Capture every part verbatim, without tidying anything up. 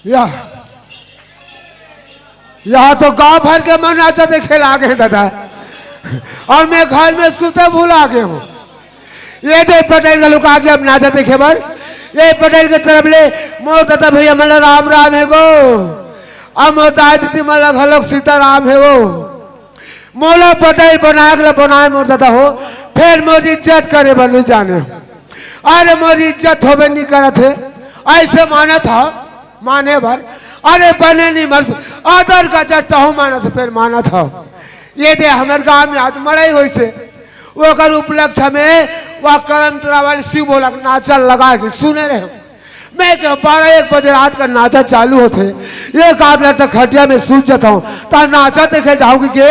या, यहाँ तो गांव भर के मन नाचा देखे ला आगे हैं दादा, और मैं घर में सुते भुला गे हूँ। ये दे पटेल का लुका के अब नाचा देखे बर, ये पटेल के तरफ ले मोर दादा भैया मन ला राम राम हे गो, अब मोर दाई दीदी मन ला घलोक सीताराम हे गो। मोला पटेल बनाए के ला बनाए मोर दादा हो, फेर मोर इज्जत करे बर नहीं जाने। अरे मोर इज्जत होबे नहीं करत हे, ऐसे मानत हव माने बर। अरे बने नहीं मर, आदर का जस तहु मानत हे, फेर मानत हव। ये दे हमर गांव में आज मड़ई होइसे, ओकर उपलक्ष्य में वह करम तरा वाले शिव भोला के नाचा लगा के सुने रहे। मैं के बारह एक बजे रात का नाचा चालू होथे, एक आध लट्टा खटिया में सूत जाता हूँ, ता नाचा देखे जाऊंगी के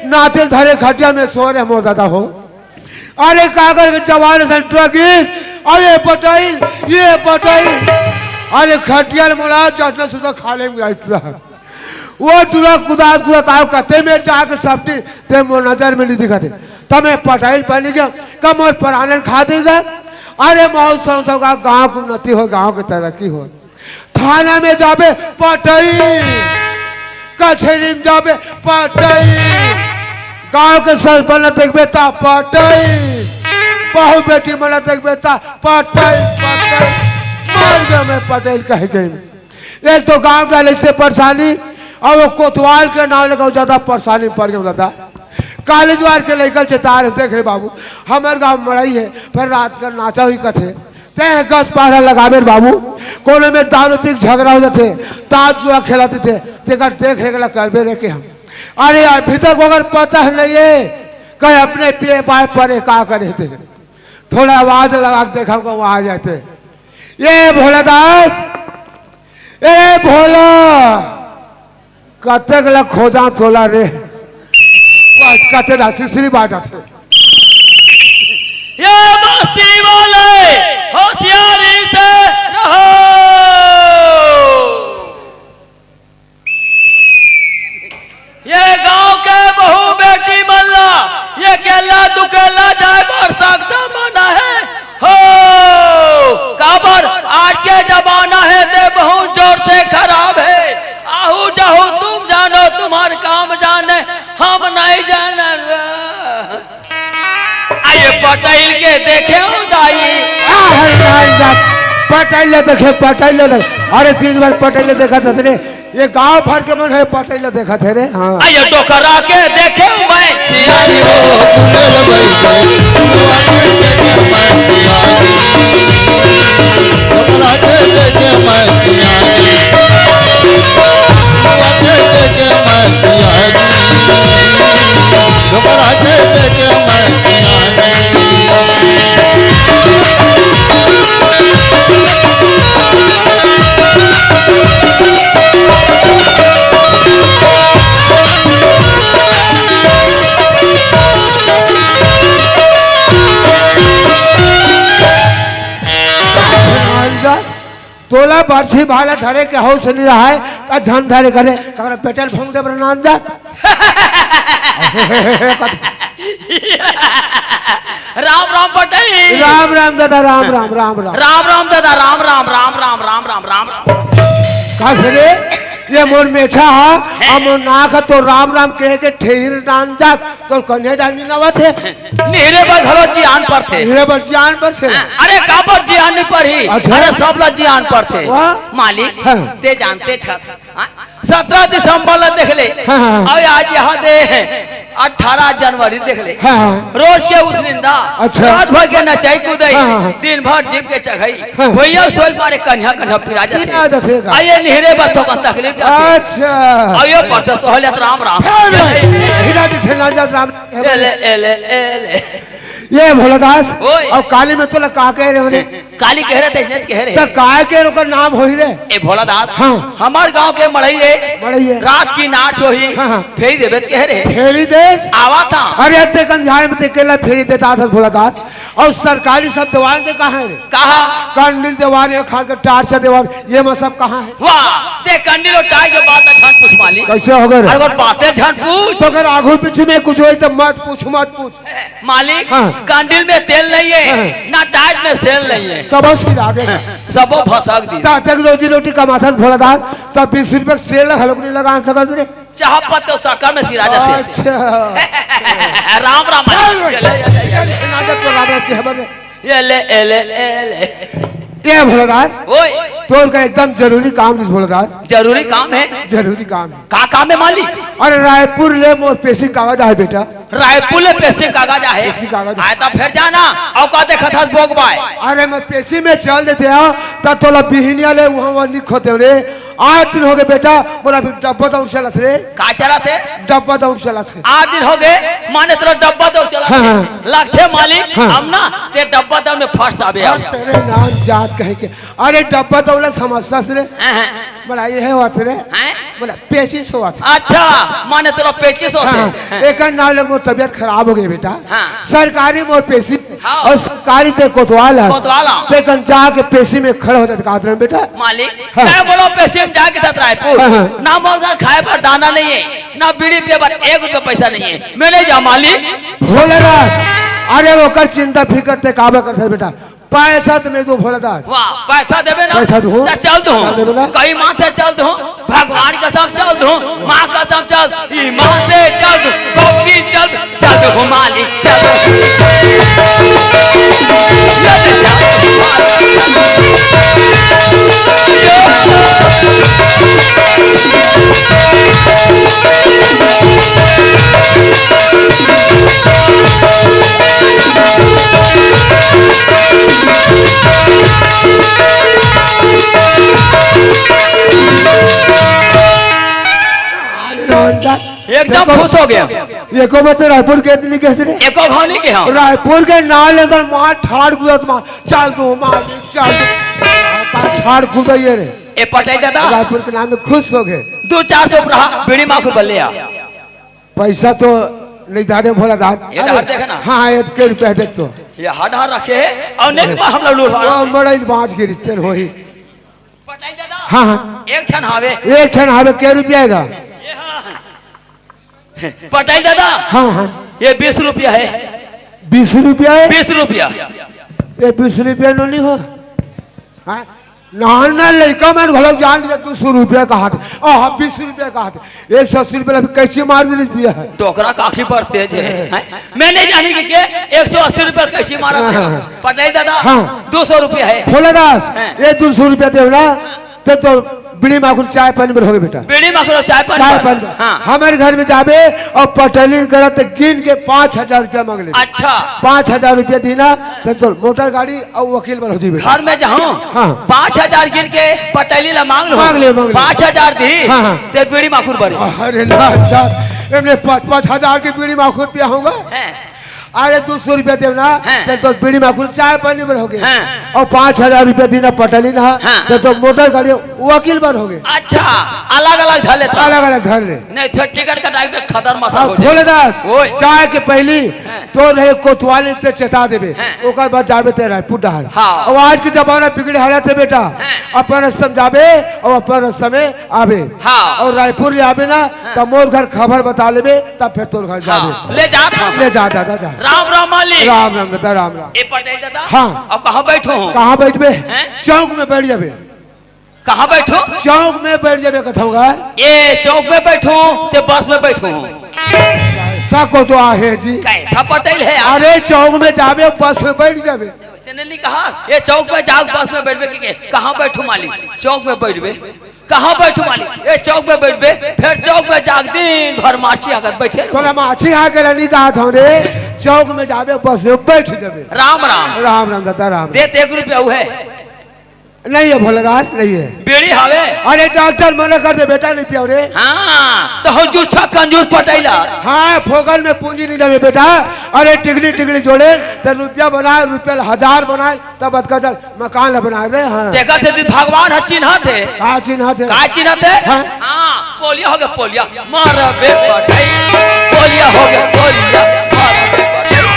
नातिल धरे खटिया में सो रहे मोर दादा हो। अरे काकर के जवान सन ट्रक इस, अरे पटेल, ये पटेल, अरे खटिया ले मोला चटना सुधा खा ले ट्रक। वो टुरा कुदात कुदात आयो, कते मेर जाके सपटी, ते मोर नजर में नहीं दिखत हे। त मैं पटेल बन गया, का मोर परानन खा देगा? अरे मौत संत होगा, गांव की उन्नति हो, गांव की तरक्की हो। थाना में जाबे पटेल, कचहरी में जाबे पटेल, गांव के सरपंच देखबे ता पटेल, बहू बेटी मन देखबे ता पटेल, पटेल। मर गया मैं पटेल कह गई। एक तो गांव के ऐसे परेशानी, और वो कोतवाल के नाम लेकर ज्यादा परेशानी पड़ गया दादा। कॉलेज वार के लइका चेता रहे, देख रे बाबू, हमर गांव मड़ई है, पर रात का नाचा हुई कथे, ते गस पहरा लगावे रे बाबू, कोनो में दारू पी के झगड़ा हो जाथे, ताश जुआ खेलत थे, तेकर देख रेख ला करबे रे के हम। अरे अभी तक अगर पता नहीं है, कहे अपने पिए पाए परे का करे थे, थोड़ा आवाज लगा के देखा को आ जाते। ये भोला दास, ए भोला, कतेक ला खोजा तोला रे, वाह, कते ला सिसरी बाजत हे। ये बस्ती वाले होशियारी से रहो। ये गांव के बहू बेटी मन ला, ये केला दुकेला जाए बर सकता मना है हो। काबर आज के जमाना है ते बहुत जोर से खराब है। आहू जाहू तुम जानो, तुम्हार काम जाने, हम नहीं जाने। आ ये पटेल के देखे हो दाई। आ, है, है, है। पटेल ले देखे, पटेल ले देखे। अरे, तीन बार पटेल ले देखा था रे। ये गांव भर के मन है पटेल ले देखा थे रे। हाँ। आ ये डोकरा के देखे मैं। तोला बरछी भाला धरे के हौस नहीं रहा है, त झन धरे करे, तकर पेटल भोंग दे बरनान जा। राम राम पटेल। राम राम दादा, राम राम, राम राम। राम राम दादा, राम राम, राम राम, राम राम, राम राम। का से रे? ये मोर मेछा हा, हैं? आ मोर नाक हा, तो राम राम कह के ठेहिर नान जात, तो कन्हे डाल निनावत हे। निहरे बर घलो जियान परथे। निहरे बर जियान परथे। हाँ, अरे काबर जियान नहीं परही? अच्छा। अरे सब ला जियान परथे। वाह। मालिक, हाँ। ते जानते छस। हाँ? सत्रह दिसंबर ला देख ले। हाँ, हाँ, हाँ। अउ आज यहाँ दे हैं, अठारह जनवरी देख ले। हाँ, हाँ। रोज के उस निंदा, अच्छा। रात भर के नचाई कूदाई, हाँ, हाँ, हाँ। दिन भर जीप के चघाई। हाँ। भैया सोच मारे कन्हा कन्हा पिरा जाथे। पिरा जाथे का? आ ये निहरे बर तो का तकलीफ जाथे। अच्छा। अउ ये परथे सोहलियत राम राम। हे भाई, हिला दे थे ना जा राम। एले, एले, एले। ये भोलादास, ओए। अउ काली में तोला का कह रहे हो रे? काली कह रहे थे, इसने कह रहे। त काय के ओकर नाम होही रे? ए भोलादास, हाँ। हमर गांव के मड़ई रे, मड़ई रे। रात की नाच होही, हाँ, हाँ। फेरी देबे त कह रहे। फेरी देस? आवा था। अरे, ते कंझाय में ते केला फेरी देता था भोलादास। अउ सरकारी सब देवान दे कहाँ है रे? कहाँ? कंडिल देवान, ये खा के टारचा देवान, ये में सब कहाँ है? वाह, ते कंडिल अउ टारचा के बात झन पूछ मालिक। कैसे हो गए रे? अरे, वो बातें झन पूछ। तो अगर आगू पीछू में कुछ होई तो मत पूछ, मत पूछ। मालिक, हाँ। कैंडल में तेल नहीं है, हाँ। ना डाइज में सेल नहीं है। सबो सिरा गे। सबो भसक दिस। ता तक रोजी रोटी कमाथस भोला दास, त बीस रुपया के सेल घलोक नहीं लगा सकस रे। चाह पत्ती अउ शक्कर में सिरा जाथे। अच्छा। राम राम। चल भाई। ये ले, ये ले, ये ले, ये ले। ये ले, ये ले, ये ले। ये भोला दास, ओए। तोर का एकदम जरूरी काम दिस भोला दास। जरूरी काम है? जरूरी काम है। का काम है मालिक? अरे रायपुर ले मोर पेशी कागज आहे बेटा। रायपुर ले पेशी कागज आहे? पेशी कागज। आय त फेर जाना, अउ का देखत हस बोक बाय? अरे मैं पेशी में चल देते हंव, त तोला बिहनिया ले उहां, उहां निक होते रे। आठ दिन होगे बेटा, मोला अभी डब्बा दौड़ चलत रे। का चलत हे? डब्बा दौड़ चलत हे। आठ दिन होगे, माने तोला डब्बा दौड़ चलत हे। हाँ, हाँ। लगथे मालिक, हाँ। अब ना, ते डब्बा दौड़ में first आबे अब। तेरे नाम जात कहे के। अरे डब्बा दौड़ ला समझथस रे। हाँ, हाँ। बोला ये है होत रे। हैं? बोला पेचिस होत हे। अच्छा, माने तोला पेचिस होत हे। हाँ, हाँ। एकर नाम ले मोर तबियत खराब होगे बेटा। हाँ। सरकारी मोर पेशी हाँ। अउ सरकारी ते कोतवाल हस। कोतवाल हंव। ते कन जाके पेशी में खड़ा हो जाते काहत रहेंव बेटा। मालिक, हाँ। मैं बोलो पेशी में जाके था रायपुर। हाँ, हाँ। ना मोर घर खाए बर दाना नहीं है, ना बीड़ी पिए बर एक रुपया पैसा नहीं है। मैं नहीं जांव मालिक। भोला दास, अरे ओकर चिंता फिकर ते काबर करथस बेटा? पैसा त मैं दूं भोला दास। वाह, पैसा देबे ना? पैसा दूं। त चल दूं। पैसा देबे ना? कई मां से चल दूं। भगवान कसम चल दूं, मां कसम चल, ईमान से चल दूं, भक्ति चल दूं, चल दूं मालिक, चल दूं। एकदम देखो, खुश हो गया। एको बार तो रायपुर के इतनी कैसे रे? एको घाव नहीं के हम। रायपुर के नाम लेथस मार ठाड़ कूदत मार, चल दूं मार, चल दूं। ठाड़ कूद ये रे। ए पटाई दादा। रायपुर के नाम में खुश होगे। दू चार सौ रहा, बीड़ी माखुर बल्ले आ। पैसा तो नहीं डारे भोला दास। ये अरे, डहर देख ना। हाँ, एतके रुपया देख तो। ये हर डहर रखे हे, अउ नेक बा हम लोग लूट ओ, मड़ई बाज के रिश्ते होही। पटाई दादा। हाँ, हाँ। एक ठन हावे। एक ठन हावे, के रुपया आएगा? ये हाँ। पटाई दादा। हाँ, हाँ। ये बीस रुपया है। बीस रुपया है? बीस रुपया। ये बीस रुपया नो नहीं हो। हाँ? नान नान लइका मन घलोक जान के दू सौ रुपया कहत हे। अउ हम बीस रुपया कहत हे। एक सौ अस्सी रुपया ला भी कैंची मार देलिस भैया। डोकरा काखी बर तेज हे। हैं? मैं नहीं जानी कि के एक सौ अस्सी रुपया कैंची मारत हे। हाँ। पटाई दादा, हाँ। दू सौ रुपया है। भोला दास, हाँ। ये दू सौ रुपया देव ना, त तोर बीड़ी माखुर चाय पानी बर होगे बेटा। बीड़ी माखुर चाय पानी चाय बर। पानी बर। हाँ। हमर घर में जाबे अउ पटलिन करत गिन के पाँच हजार रुपया मांग ले। अच्छा। पाँच हजार रुपया दीना, त तोर मोटर गाड़ी अउ वकील बर हो जाही बेटा। घर में जाहूं, हाँ। पाँच हजार गिन के पटैली ला मांग लूं। मांग ले, मांग ले। पाँच हजार दिही, हाँ, हाँ। ते बीड़ी माखुर बर। अरे ना, अच्छा, एमने पाँच, पाँच हजार के बीड़ी माखुर पिया होगा। हैं। अरे, दू सौ रुपया देव ना, हैं। ते तोर बीड़ी माखुर चाय पानी बर होगे। हैं। अउ पाँच हजार रुपया दीना पटैली ना, हाँ। ते तोर मोटर गाड़ी वकील बर होगे। अच्छा, अलग-अलग धर लेथस। अलग-अलग धर ले। नहीं, फेर टिकट कटाई में खतर मसर अब हो जाही। भोले दास, ओए। जाए के पहिली हैं। तोर हे कोतवाली ते चेता देबे, हैं। ओकर बाद जाबे ते रायपुर डहर। हाँ। अउ आज के जमाना बिगड़े हालत हे बेटा, हैं। अपन रस्ता में जाबे अउ अपन रस्ता में आबे। हाँ। अउ रायपुर ले आबे ना, हाँ। त मोर घर खबर बता लेबे, तब फेर तोर घर जाबे। हाँ, ले जात हंव। ले जा दादा, जा। राम राम मालिक। राम राम दादा, राम राम। ए पटेल दादा। हाँ। अब कहाँ बैठो हो? कहाँ बैठबे? हैं? चौक में बैठ जाबे। कहाँ बैठो? चौक में बैठ जाबे कथौं गा। ए चौक में बैठो, ते बस में बैठो। सको तो आहे जी। कैसा पटेल है यार? अरे चौक में जाबे, बस में बैठ जाबे। वैसे नहीं कहा, ये चौक में जाओ, बस में बैठबे के, के? कहाँ बैठो मालिक? चौक में बैठबे। कहाँ बैठो मालिक? ये चौक में बैठबे। फेर चौक में जाके दिन भर माछी हाकत बैठे रहो। तोला माछी हाके ला नहीं कहा था रे, चौक में जाबे, बस में बैठ जाबे। राम राम। राम राम दादा, राम राम। दे ते एक रुपया हुए। नहीं है भोलेदास, नहीं है। बीड़ी हवे? अरे डॉक्टर मना कर दे बेटा, नहीं पियाव रे। हाँ, त हो जूछा कंजूस पटैला। हाँ, फोकट में पूंजी नहीं देवे बेटा। अरे टिकली टिकली जोड़े, त रुपया बनाए, रुपया ला हजार बनाए, तब अतका चल मकान ला बनाए रे। हाँ। देखत हे, भगवान ह चिन्हत हे। का चिन्हत हे? का चिन्हत हे? हाँ। हाँ, पोलिया होगे, पोलिया। मार बे पटैल। पोलिया होगे, पोलिया। मार बे पटैल।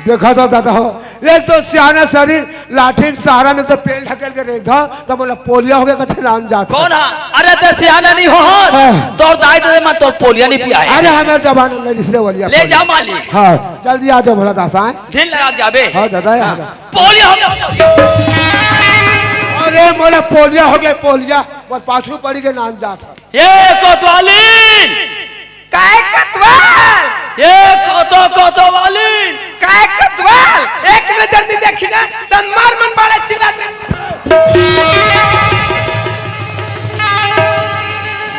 देखा तो दादा हो, एक तो सियाना शरीर, लाठी के सहारा में तो पेल ढकेल के रेंगथंव, त मोला पोलिया होगे कथे नान जात। कौन हा? अरे ते सियाना नहीं हो, हाँ। तोर दाई दे मन तोर पोलिया नहीं पियाए। अरे हमें जबान नहीं इसलिए बोलिया ले पोलिया। जा मालिक। हाँ, जल्दी आ जाओ भला दासा, आए। दिन लगा जाबे। हाँ दादा, आ जा। पोलिया हो गया। अरे मोला पोलिया होगे, पोलिया। मोर पाछू पड़ी के नान जात। ये कोतवाली, काय कोतवाल? ये कोतो, कोतवाली। काय कोतवाल? एक नजर नहीं देखी ना, तन मार मन बाड़ा चिल्लात।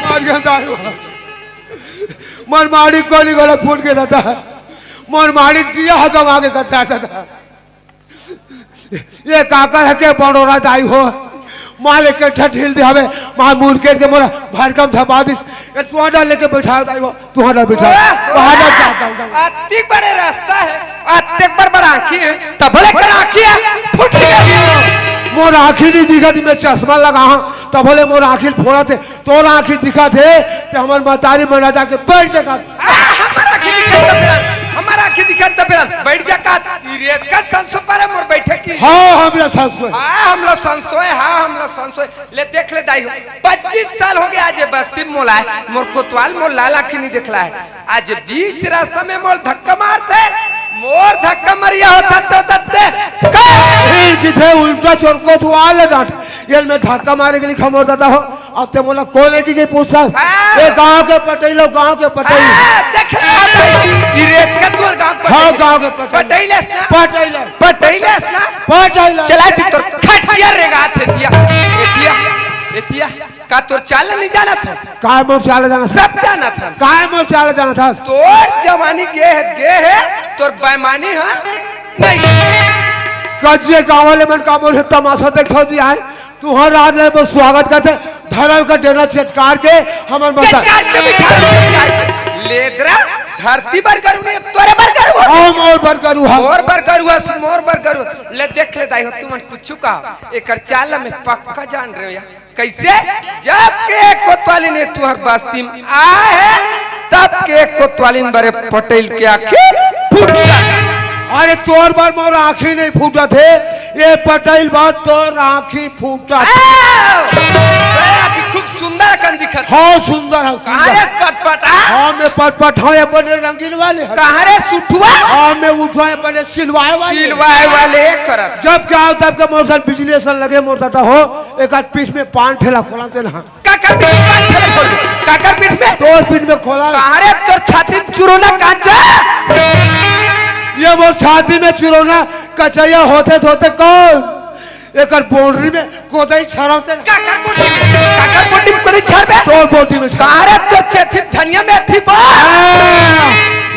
मार गया दाई। मन मारी कोली गोला फूट के रहता है। मन मारी दिया है गवा के करता था। ये काकर हे के बड़ोरा दाई हो, माल एक ठा ढील दे हवे, माल मुरकेट के मोला भरकम धपा दिस। ये तुहां डाल लेके बैठा दाई हो, तुहां डाल बैठा, वाह, तुहां डाल वाह। जा, जा, जा। अति बड़े रास्ता है, अति बड़ बड़ आँखी है, तब बोले कर आँखी है, फुट गया। मोर आँखी नहीं दिखत, मैं चश्मा लगा हूं, तब बोले मोर आँखी फोड़ा थे। तोर आँखी दिखत हे, ते हमर मतारी मन ला जाके बैठ जा का। आ, हमर आँखी दिखत त बेरा, हमर आँखी दिखत त बेरा, बैठ जा का। ई रेचकन संसो पर मोर बैठे की। हाँ, हमला संसो हे। हाँ, हमला संसो हे, हाँ, हमला संसो हे। ले देख ले दाई हो, पच्चीस साल होगे आज ये बस्ती में मोला हे, मोर कोतवाल मोर लाल आँखी नहीं देखला हे। आज बीच रास्ता में मोर धक्का मारथे, मोर धक्का मरिया होता तो तत्ते। फिर किथे उल्टा चोर कोतवाल डांट। ये मैं धक्का मारे के लिए खमोर दादा हो। अब ते मोला कोन एती के पूछता? हाँ। ए गांव के पटेल हो, गांव के पटेल। हाँ, देख ले, ई रेचकन तोर गांव के हाँ, पटेल। गांव के पटेल। पटेल हस ना? पटेल। पटेल हस ना? पटेल। चला थी तोर खटिया रेंगाथे दिया। एतिया, एतिया, का तोर चाल नहीं जानत हो? काय मोर चाल जानत हस? सब जानत हन। काय मोर चाल जानत हस? तोर जवानी गे हे, गे हे, तोर बेईमानी हा नहीं। कजिया गांव वाले मन का मोर तमाशा देखो जी आए। तुहर राज ले बस स्वागत करथे, धरम का डेना चेचकार के हमन बस चेचकार के बिठा दे। लेदरा, धरती बर गरू नहीं, तोरे बर गरू हो। हाँ, मोर बर गरू हा। मोर बर गरू हा, मोर बर गरू। ले देख ले दाई हो, तुमन कुछु का, एकर चाल में पक्का जान रहे हो यार। कैसे? जब के कोतवालिन तुहर बस्ती में आए हे, तब के कोतवालिन बरे पटेल के आँखी फूट जात। अरे तोर बर मोर आँखी नहीं फूटत हे, ये पटेल बर तोर आँखी फूटत। आ! खूब सुंदर कन दिखत। हाँ, सुंदर है, सुंदर। अरे पटपटा। हाँ, मैं पटपट हूँ, ये बने रंगीन वाले हैं। कहाँ रे सुठुआ? हाँ, मैं उठवा, ये बने सिलवाए वाले। सिलवाए वाले करत। जब क्या हो, तब के मोर साथ बिजली असन लगे, मोर दादा हो, एक आध पीठ में पान ठेला खोला देना। काकर पीठ में पान ठेला खोल दे। काकर पीठ में? तोर पीठ में खोला। कहाँ रे तोर छाती में चुरोना कांचा? ये मोर छाती में चुरोना कचैया होते धोते कौन? एकर बाउंड्री में कोदई छरौते। काकर बाउंड्री में? काकर बाउंड्री में कोदई छरबे? तोर बाउंड्री में छर। कहाँ रे तोर छेथी धनिया मेथी बा? हाँ,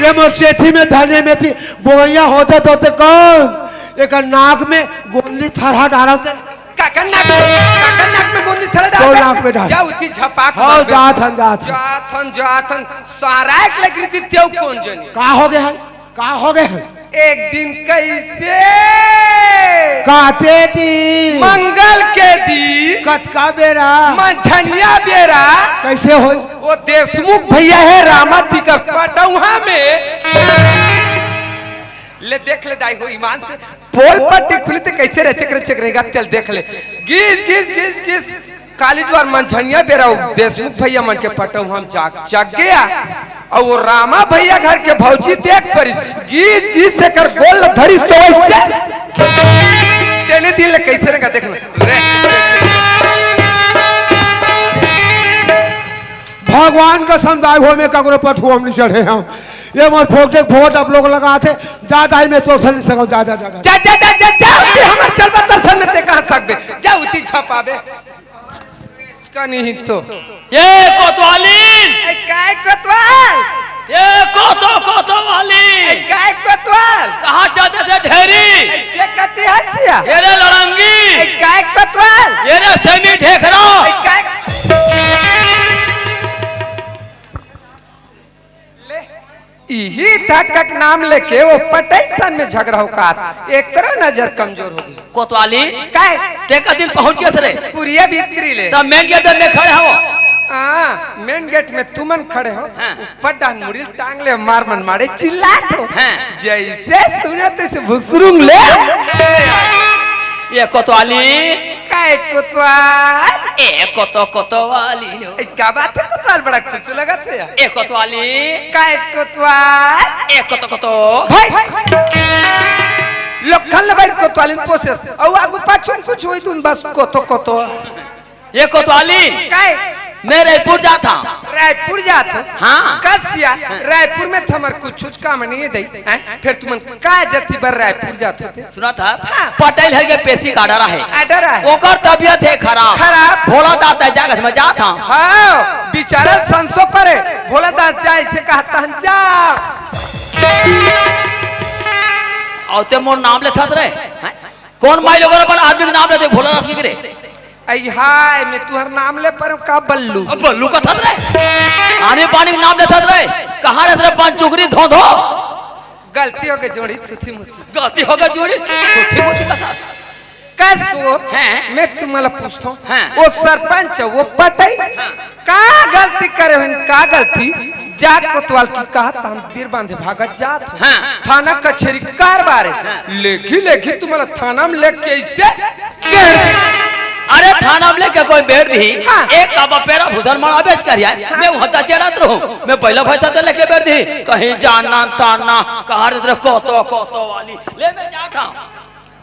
ये मोर छेथी में धनिया मेथी बोइया होते धोते कौन? एकर नाक में गोंदली थरहा डारते। काकर नाक में, काकर नाक में गोंदली थरहा डाल तोर दे। नाक में डाल। जा उठी झपाक हाँ, मार दे। जात हन, जात हन। जात हन, जात हन। सारा एक लग रही थी, तेऊ कौन जनी? का हो गया है? का हो गया है? एक दिन कैसे? काते दिन? मंगल के दिन। कतका बेरा? मंझनिया बेरा। कैसे होय? वो देशमुख भैया हे, रामाती का पटौहा में। ले देख ले दाई हो ईमान से, पोल पट्टी खुली तो कैसे रेचक रेचक रेंगथे तेला देख ले। गिस, गिस, गिस, गिस। काली द्वार मंझनिया बेरा देशमुख भैया मन के पटौहा में जाग, जाग गया। अउ वो रामा भैया घर के भौजी देख परिस, गिस, गिस से कर गोल धरिस तो वैसे। तेने दिन ले कैसे रेंगथे देख ले। भगवान का समझाए हो में ककरो पटौहा में नहीं चढ़े हम। ये मोर फोकटे के फोकट आप लोग लगाथे, जा दाई मैं तोर से नहीं सकूं, जा, जा, जा, जा। जा, जा, जा, जा, जा, उती हमर चलबा तोर से नहीं ते कहाँ सकबे, जा उती झपाबे। इसका नहीं तो। ये कोतवालिन। ए, काय कोतवाल? ये कोतो, कोतवालिन। ए, काय कोतवाल? कहाँ जाते थे ढेरी? ए, ये कती हंसिया? ये रे लड़ंगी। ए, काय कोतवाल? ये रे सेमी ढेखरा। ए, काय ले, इही धक्कक नाम लेके वो पटेल सन में झगड़ा हो का, एकरो नजर कमजोर हो गई। कोतवाली, काय? ते का दिन पहुंच गया रे? पुरिया भीतरी ले। तब मेन गेट में खड़े हो। हाँ, मेन गेट में तुमन खड़े हो, हाँ। ऊपर डांग मुड़ी ल टांग ले, मार मन मारे चिल्लात हो। हाँ। जइसे सुने तइसे भुसरुंग ले। ए कोतवाली। काय कोतवाल? ए कोतो कोतवाली नो। ए, का बात हे कोतवाल, बड़ा खुश लगत हे यार। ए कोतवाली। काय कोतवाल? ए कोतो कोतो। भाई। लोग खल भाई कोतवाली पोसेस। अउ आगू पाछू कुछ होई तुम बस कोतो कोतो। ए कोतवाली। काय? मैं रायपुर जात हंव। रायपुर जात हो? हाँ। कस या? रायपुर में तो हमर कुछ काम नहीं हे दई। हैं? फिर तुमन का जती बर रायपुर जात होते? सुनत हस? हाँ। पटेल हर के पेशी का order हे। Order हे। ओकर तबियत हे खराब। खराब। भोला दास जागत में जात हंव। हाँ, बिचारा संसो परे। भोला दास जाय से कहत हन जा। अउ ते मोर नाम लेथस रे? हैं? कोन माई लोगन अपन आदमी के नाम लेथे भोला दास के रे? अई हाय, मैं तुहर नाम ले परेंव का बल्लू? अब बल्लू कथस रे? आनी बानी के नाम लेथस रे? कहाँ रेहेस रे पान चुकरी धोंधो? गलती होगे जोड़ी, थुथी मुथी। गलती होगे जोड़ी, थुथी मुथी कथस। कस वो? हैं? मैं तुम्हला पूछत हंव। हैं। वो सरपंच, वो पटेल। हाँ। का गलती करे होही, का गलती? जा कोतवाल की कहत हन बीर बांधे भागत जात हो। हाँ। थाना कचेरी कारबार हे। हाँ। लेखी लेखी तुम्हला थाना में लेके अइसे अरे थाना में लेके कोई बेर दिही। हाँ। एक का बपेरा भूसर मड़ा बेच कर यार। हाँ। मैं वहाँ तक चढ़त रहूँ। मैं पहला भैंसा तो लेके बेर दिही। कहीं जाना ताना, कहाँ रे तेरे कोतो, कोतो वाली। ले मैं जात हंव।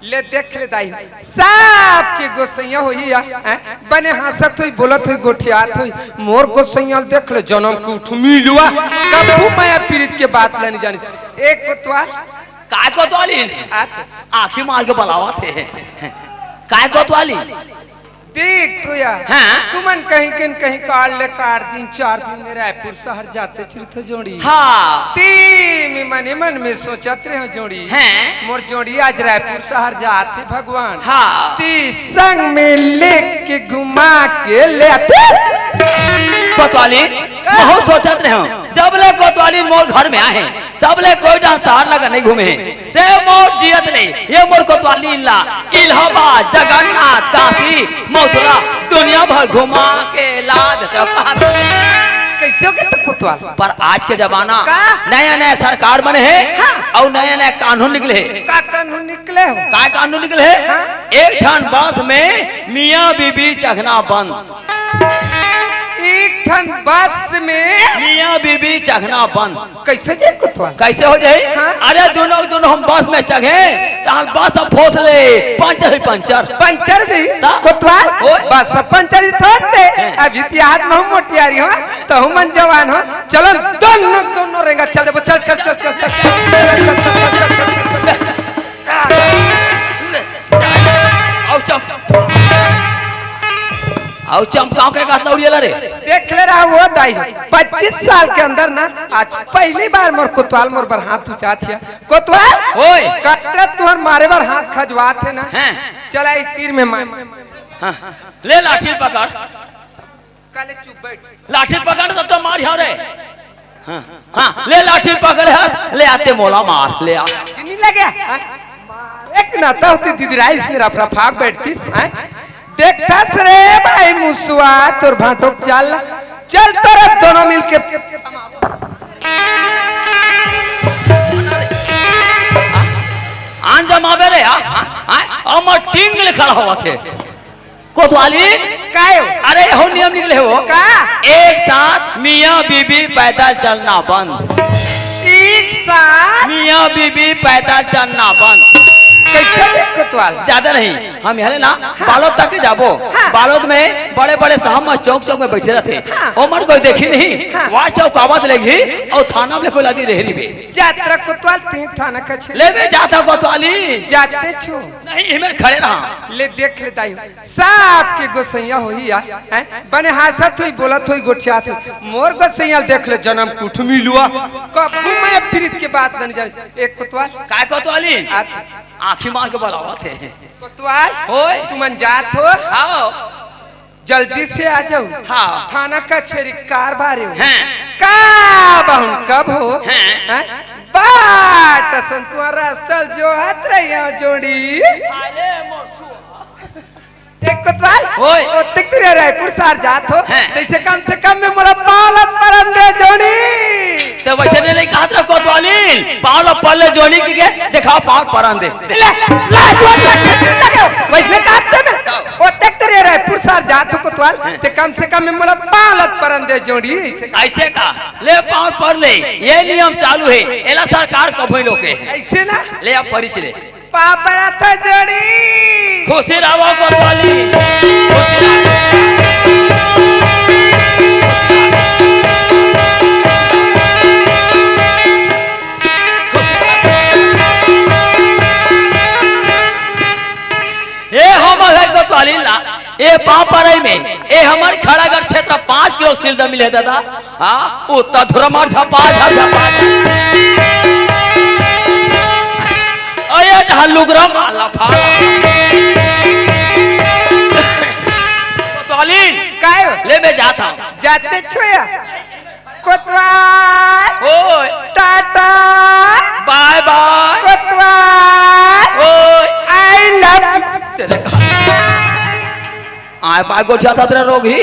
ले देख ले दाई, सबके गोसइया होही या, हैं? बने हंसत होही, बोलत होही, गोठियात होही। मोर गोसइया ल देख ले, जनम के उठ मिलुआ, कभू मया पीरित के बात ल नइ जानिस। एक कोतवाल। काय कोतवाली? आँखी मार के बलावत हे। काय कोतवाली? देख तो यार, हाँ। तुमन कहीं के न कहीं काट ले काट दिन, चार दिन में रायपुर शहर जाते चलत हो जोड़ी। हाँ। ते मैं मने मन में सोचत रहेंव जोड़ी। हाँ। मोर जोड़ी आज रायपुर शहर जात हे भगवान। हाँ। ते संग में लेके घुमा के ले आते। कोतवाली, का? महूँ सोचत रहेंव, जब ले कोतवाली मोर घर में आहे, तब ले कोई डांस शहर लगा नहीं घूमे। ते मोर जियत ले, ये मोर कोतवाली ला, इलाहाबाद, जगन्नाथ, काशी, मथुरा, दुनिया भर घुमा के ला देते हो कहा। कैसे हो गए तो कोतवाल? पर आज के जमाना, का? नया नया सरकार बने हे, हाँ। अउ नया नया कानून निकले हे। का कानून निकले हो? का कानून निकले हे? हाँ। एक ठन बस में मियाँ बीबी चघना बंद। एक ठन बस में मियाँ बीबी चघना बंद। कैसे जे कोतवाल? कैसे हो जाही? हाँ। अरे दुनों, दुनों हम बस में चघे, तहां बस अब फोस ले, पंचर ही पंचर। पंचर जी? ता? कोतवाल? ओए। बस अब पंचर ही थोड़ दे। हैं। अभी इतिहास में हम मोटियारी हो, तो हम मन जवान हो। चलो दुनों, दुनों रेंगा चल देबो, चल, चल, चल। अउ चम-, अउ चमकाव के काट लौड़िया ला रे। देख ले रहा वो दाई, पच्चीस साल के अंदर ना, आज पहली बार मोर कोतवाल मोर बर हाथ उचात हे। कोतवाल? ओए। कतरा तुहर मारे बर हाथ खजवात हे ना। हैं। चला एक तीर में मार। हाँ। ले लाठी पकड़। काले चुप बैठ। लाठी पकड़ तो, तो मार यहाँ रे। हाँ, हाँ, ले लाठी पकड़ है, ले आते मोला मार, ले आ। चिन्नी लगे? हाँ? एक ना तो होती दीदी राइस ने रफ रफाक बैठतीस, हैं? देखता से रे भाई मुसुआ, तोर भांटो चाल, चल तोरा दोनों मिलके। आन जमावे रे, आ, आ, आ, अमर टिंग ले खड़ा हुआ थे। कोतवाली? काय हो? अरे, हो नियम निकले हो। का? एक साथ मियाँ बीबी पैदल चलना बंद। एक साथ? मियाँ बीबी पैदल चलना बंद। कैसे रे कोतवाल? ज्यादा नहीं, हम यहाँ ना हाँ। बालोद तक जाबो। हाँ। बालोद में बड़े बड़े साहब मन चौक चौक में बैठे रहते। हाँ। ओमन कोई देखी नहीं। हाँ। वहाँ चौक आवाज लगी और थाना में कोई लादी रह रही बे। जात्रा कोतवाल तीन थाना कछे। ले बे जाता कोतवाली। जाते छो। नहीं, इमें खड़े रहा। ले देख ले दाई। सबके गोसैया होही या, हैं? बने हंसत होही, बोलत होही, गोठियात होही। मोर गोसैया देख ले, जनम कुठ मिलुआ। कभू मैं पीरित के बात नहीं जाने। एक कोतवाल। काय कोतवाली? आत। आँखी मार के बलावत हे। कोतवाल? ओए। तुमन जात हो? हाँ। जल्दी से आ जाओ। हाँ। थाना कचेरी कारबार हो। हैं। का बहुन कब हो? हैं। हैं? बाट असन तुम्हारा रास्ता जोहत रही जोड़ी। अरे मोर सुआ। एक कोतवाल, ओए। ओतेक दूर रायपुर शहर जात हो, हैं। तइसे कम से पाँव ला पर ले जोड़ी के, देखाव पाँव परन दे। ले, लाज वाज लगे, लगे। वैसने काटते में। ओतेक तो रे रहे, पुरसार जात हो कोतवाल, ते कम से कम में मोला पाँव ला परन दे जोड़ी। ऐसे का? ले पाँव पर ले, ये नियम चालू हे, एला सरकार कभू नी रोके। ऐसे ना? ले अब परिस ले। पाँव परत हो जोड़ी। खुशी रहो कोतवाली। ए हमर हे कोतवाली ला, ए पाँव परई में, ए हमर खड़ागढ़ क्षेत्र पाँच किलो सिल्दा मिले दादा। हाँ, उत्तर धुरम और झपा, झप, झपा। अरे, जहाँ लुगरा माला फा। कोतवाली। काय? ले, मैं जात हँव। जाते छोया। कोतवाल। ओए। टाटा। बाय बाय। कोतवाल। ओए। I love you। तेरे का-, आय बाय गोठिया था तेरा रोग ही।